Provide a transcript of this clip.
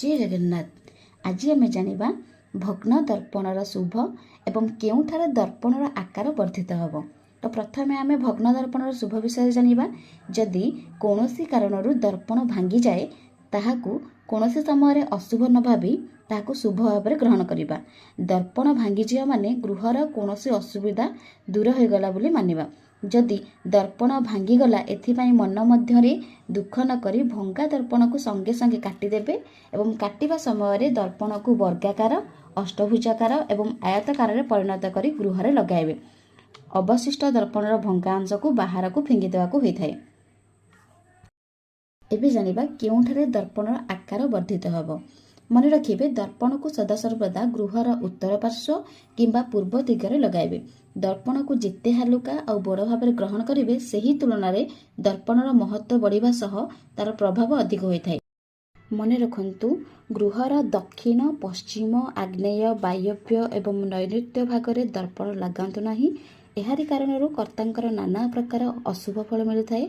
ଜୟ ଜଗନ୍ନାଥ। ଆଜି ଆମେ ଜାଣିବା ଭଗ୍ନ ଦର୍ପଣର ଶୁଭ ଏବଂ କେଉଁଠାରେ ଦର୍ପଣର ଆକାର ବର୍ଦ୍ଧିତ ହେବ। ତ ପ୍ରଥମେ ଆମେ ଭଗ୍ନ ଦର୍ପଣର ଶୁଭ ବିଷୟରେ ଜାଣିବା। ଯଦି କୌଣସି କାରଣରୁ ଦର୍ପଣ ଭାଙ୍ଗିଯାଏ, ତାହାକୁ କୌଣସି ସମୟରେ ଅଶୁଭ ନ ଭାବି ତାହାକୁ ଶୁଭ ଭାବରେ ଗ୍ରହଣ କରିବା। ଦର୍ପଣ ଭାଙ୍ଗିଯିବା ମାନେ ଗୃହର କୌଣସି ଅସୁବିଧା ଦୂର ହୋଇଗଲା ବୋଲି ମାନିବା। ଯଦି ଦର୍ପଣ ଭାଙ୍ଗିଗଲା, ଏଥିପାଇଁ ମନ ମଧ୍ୟରେ ଦୁଃଖ ନ କରି ଭଙ୍ଗା ଦର୍ପଣକୁ ସଙ୍ଗେ ସଙ୍ଗେ କାଟିଦେବେ ଏବଂ କାଟିବା ସମୟରେ ଦର୍ପଣକୁ ବର୍ଗାକାର, ଅଷ୍ଟଭୁଜାକାର ଏବଂ ଆୟତାକାରରେ ପରିଣତ କରି ଗୃହରେ ଲଗାଇବେ। ଅବଶିଷ୍ଟ ଦର୍ପଣର ଭଙ୍ଗା ଅଂଶକୁ ବାହାରକୁ ଫିଙ୍ଗି ଦେବାକୁ ହୋଇଥାଏ। ଏବେ ଜାଣିବା କେଉଁଠାରେ ଦର୍ପଣର ଆକାର ବର୍ଦ୍ଧିତ ହେବ। ମନେ ରଖିବେ, ଦର୍ପଣକୁ ସଦାସର୍ବଦା ଗୃହର ଉତ୍ତର ପାର୍ଶ୍ୱ କିମ୍ବା ପୂର୍ବ ଦିଗରେ ଲଗାଇବେ। ଦର୍ପଣକୁ ଯେତେ ହାଲୁକା ଆଉ ବଡ଼ ଭାବରେ ଗ୍ରହଣ କରିବେ, ସେହି ତୁଳନାରେ ଦର୍ପଣର ମହତ୍ତ୍ୱ ବଢ଼ିବା ସହ ତାର ପ୍ରଭାବ ଅଧିକ ହୋଇଥାଏ। ମନେ ରଖନ୍ତୁ, ଗୃହର ଦକ୍ଷିଣ, ପଶ୍ଚିମ, ଆଗ୍ନେୟ, ବାୟବ୍ୟ ଏବଂ ନୈଋତ୍ୟ ଭାଗରେ ଦର୍ପଣ ଲଗାନ୍ତୁ ନାହିଁ। ଏହାରି କାରଣରୁ କର୍ତ୍ତାଙ୍କର ନାନା ପ୍ରକାର ଅଶୁଭ ଫଳ ମିଳିଥାଏ।